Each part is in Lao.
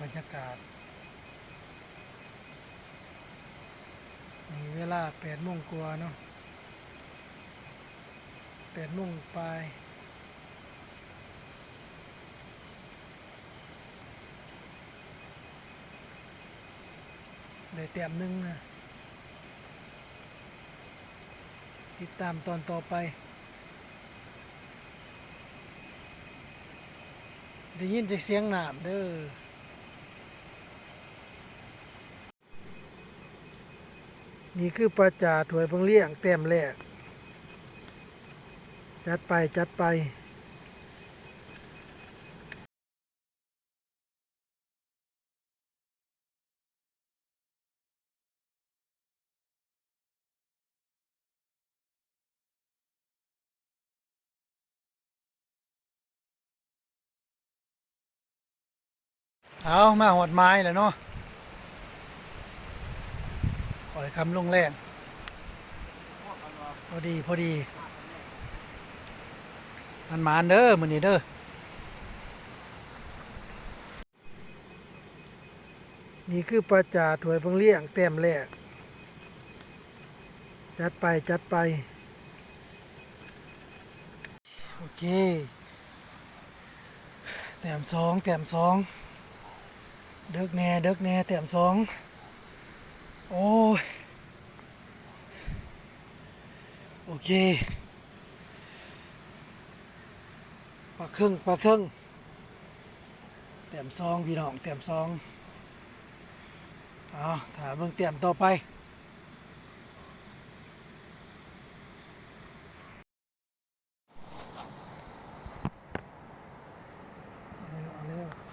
ບັນຍາກາດ ນີ້ເວລາແປດໂມງກວ່າເນາະ ແປດໂມງປາຍ ໄດ້ແຕ້ມໜຶ່ງນະ ຕິດຕາມຕອນຕໍ່ໄປ ໄດ້ຍິນແຕ່ສຽງນ້ຳເດີ້. ນີ້ຄືປາຈາຖ້ວຍບັກລ້ຽງແຕ້ມແລກ ຈັດໄປ ຈັດໄປ. ເອົາ ມາຮອດໝາຍແລ້ວເນາະ ຂ້ອຍຄຳລົງແລງ ພໍດີ ພໍດີ ໝານໆເດີ້ມື້ນີ້ເດີ້. ນີ້ຄືປາຈາຖ້ວຍບັກລ້ຽງແຕ້ມແລກ ຈັດໄປ ຈັດໄປ. ໂອເຄ ແຕ້ມສອງ ແຕ້ມສອງ ເດິກແດ່ ເດິກແດ່ ແຕ້ມສອງ ໂອ້ຍ ໂອເຄ ປາເຄິ່ງ ປາເຄິ່ງ ແຕ້ມສອງ ພີ່ນ້ອງ ແຕ້ມສອງ ເອົາ ຖ້າເບິ່ງແຕ້ມຕໍ່ໄປ. ເອົາແລ້ວ ເອົາແລ້ວ. ເ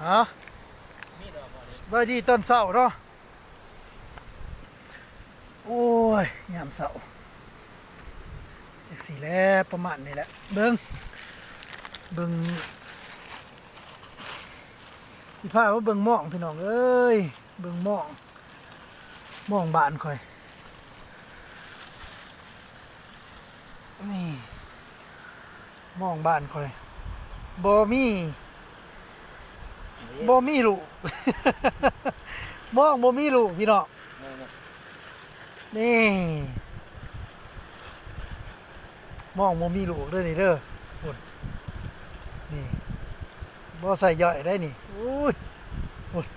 ເອົາ ສະບາຍດີຕອນເຊົ້າເນາະ. ໂອ້ຍ ຍາມເຊົ້າ ຈັ່ງຊີ້ແຫຼະ ປະມານນີ້ແຫຼະ. ເບິ່ງ ເບິ່ງ ຊິພາມາເບິ່ງມອງ ພີ່ນ້ອງເອີຍ ເບິ່ງມອງ ມອງບ້ານຂ້ອຍ ນີ້ ມອງບ້ານຂ້ອຍ ບໍ່ມີ ບໍ່ມີລູກ ມອງບໍ່ມີລູກ ພີ່ນ້ອງ. ນີ້ ມອງບໍ່ມີລູກເດີນີ້ເດີ ພຸ້ນ ນີ້ ບໍ່ໃສ່ຍ່ອຍໄດ໋ນີ້. ໂອ້ຍ ໂອ້ຍ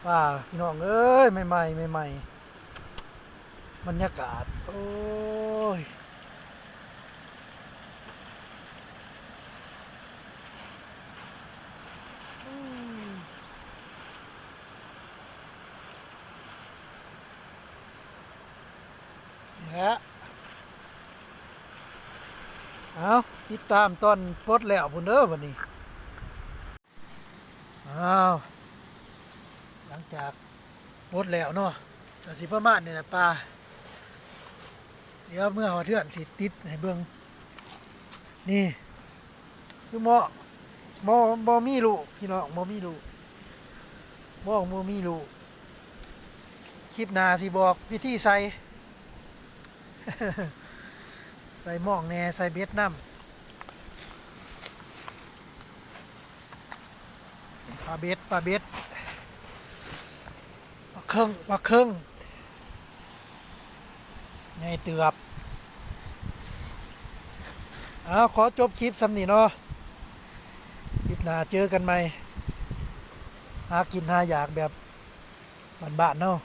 ປ້າ ພີ່ນ້ອງເອີຍ ໃໝ່ໆ ໃໝ່ໆ ບັນຍາກາດ ໂອ້ຍ ນີ້ແຫຼະ. ເອົາ ຕິດຕາມຕອນປົດແລ້ວພຸ້ນເດີບັດນີ້. ອ້າວ ຫຼັງຈາກປົດແລ້ວເນາະ ກະຊິປະມານນີ້ແຫຼະ ປ້າ. ດຽວເມືອຮອດເຮືອນຊິຕິດໃຫ້ເບິ່ງ. ນີ້ ຄືໝໍ້ ບໍ່ ບໍ່ມີລູກ ພີ່ນ້ອງ ບໍ່ມີລູກ ໝໍ້ບໍ່ມີລູກ. ຄລິບໜ້າຊິບອກວິທີໃສ່ ໃສ່ໝອງແດ່ ໃສ່ເບັດນຳ. ປາເບັດ ປາເບັດ ປາເຄິງ ປາເຄິງ ໃຫຍ່ເຕີບ. ເອົາ ຂໍຈົບຄລິບສ່ຳນີ້ເນາະ ຄລິບໜ້າເຈີກັນໃໝ່. ຫາກິນຫາຢາກແບບບ້ານໆເຮົາ.